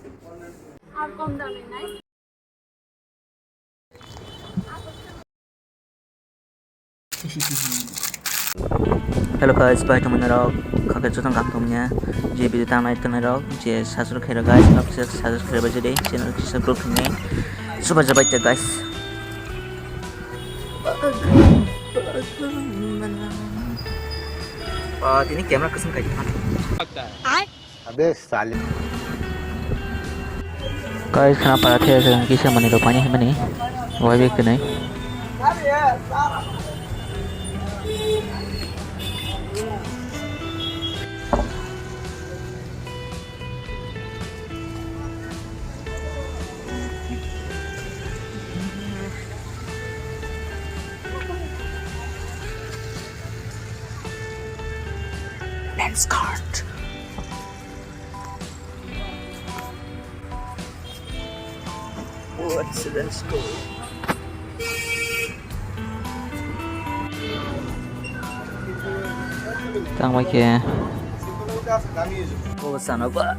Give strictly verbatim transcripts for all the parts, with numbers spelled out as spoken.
Ar kom dami nai. Hello guys, bai tongmani rok, khakhe jotong kaham tongmani, je video tang nai tongnai rok, je subscribe khairok guys, nok kisa subscribe bai jodi, channel kisa grow khainai, suba jabai te guys. Ah, tini camera kesem kai. Abe sale. Guys, khana para the kisa mani rok pani himani. Wai bek tenai. Lens card. What's the score? Tang bai khe. Oh, sana ba.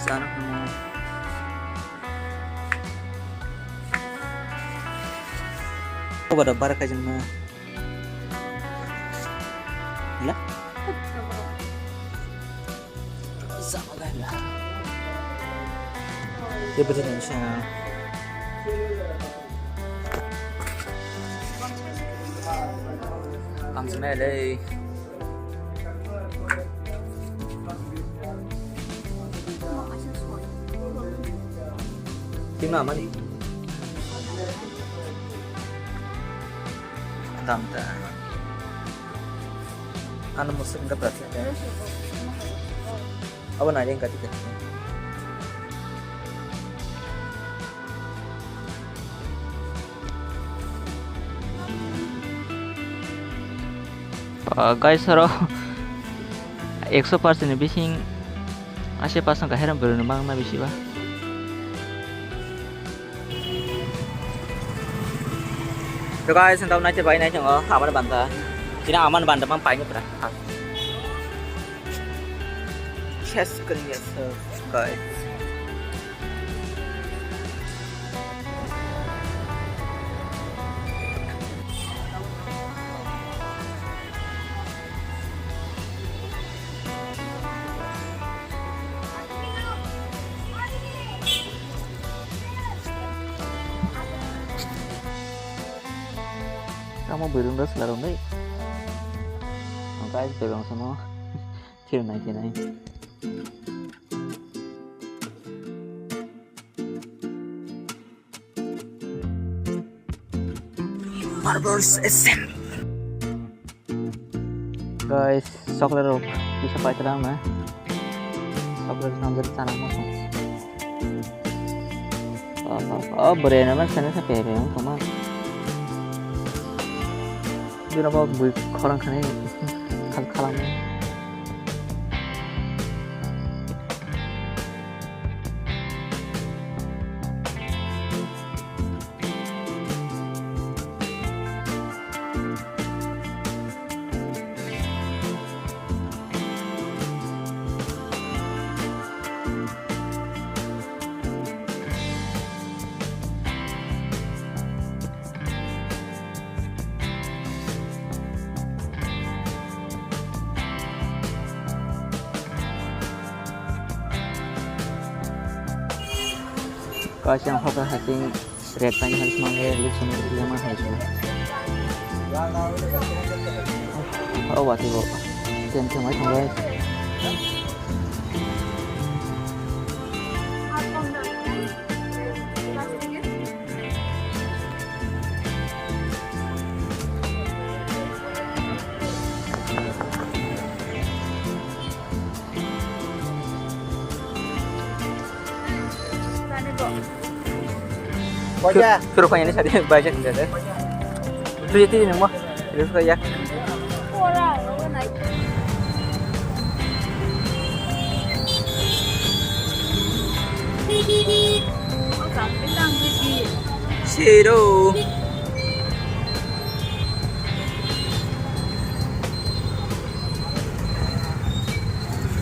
Sana hwnwi. Kobo rok bar kha jengma. La? Sama ganda. Dia betul ni sana. Ang sana dai. Tingna mani. Dam ta. Ano musim ka pati. Abo nai ring kati kati. Ah, guys, oro ekso percent ni bising ashe percent kahai ram bwrwi no mang na bisi ba. To guys, ang tamo naite bai nai tongo, amar banda. Chini amar banda mang paini pura. Chest kring ya, so, guys. Tamo bwrwng rw swlarwng dai. Ang guys, bwrwng samo thir nai khe nai. Marbles S M. Guys, chocolate rok kisa paitala ang na. Chocolate samjak chana mo song. Oh, oh, oh, bwrwi no man sana sa pepe ang toma. Bwrwi no bo bwi khorang khani khal khalang. Kaisa ang hoka hasing red paint hai swnam khe lipstick lema hai swnam. Oh, watwi bo. Tent khe mai thangbai. Kaya. Kiro kaya ni sadi baca tidak ada. Itu itu ini mah. Itu kaya. Ora, ora naik. Chero.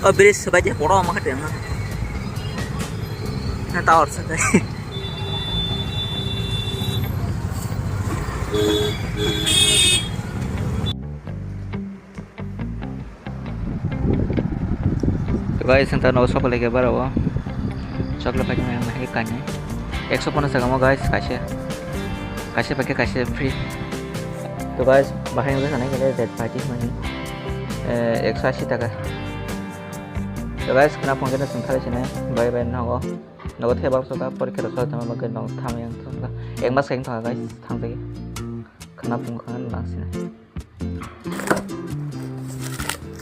O bridge sebaikhe kotorma khe tongna. Na tower se. To guys, ang tano chocolate ke barabo. Chocolate pakai yang mahai kanya. Ekso pono sagamo guys, kaisa. Kaisa pakai kaisa free. To guys, bahai yang sana kene red party mani. Eh, ekso ashi taka. To guys, kena phone kena sung thale sini. Bye bye nago. Nago thebal soka porikha rok soka tama bagwi nong thang yang thang. Ek mas keng thang guys, thang jagi. Kena phone khan lang sini.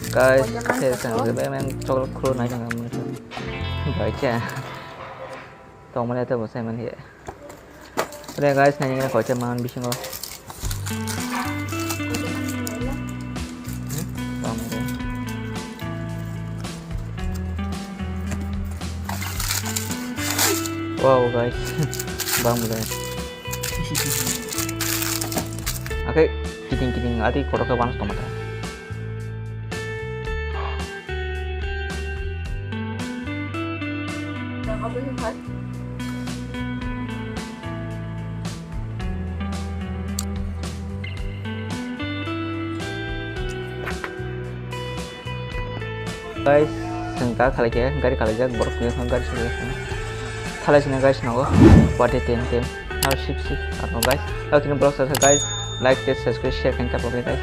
Guys, saya sang lebih main chocolate crew naik dengan mana? Baca. Tong mana itu saya main ya. Oke guys, naik dengan kocak mangan bising lo. Wow guys, bang mulai. Oke, kiting kiting ati kotor ke panas tomat. Guys, ang ta khalai khe gari khalai jak borok ni gari sini. Thalai sini guys nago. Wate tem tem. Har sip sip. Ano guys. Lagi ni vlog sa guys. Like, share, subscribe, share kan kapok guys.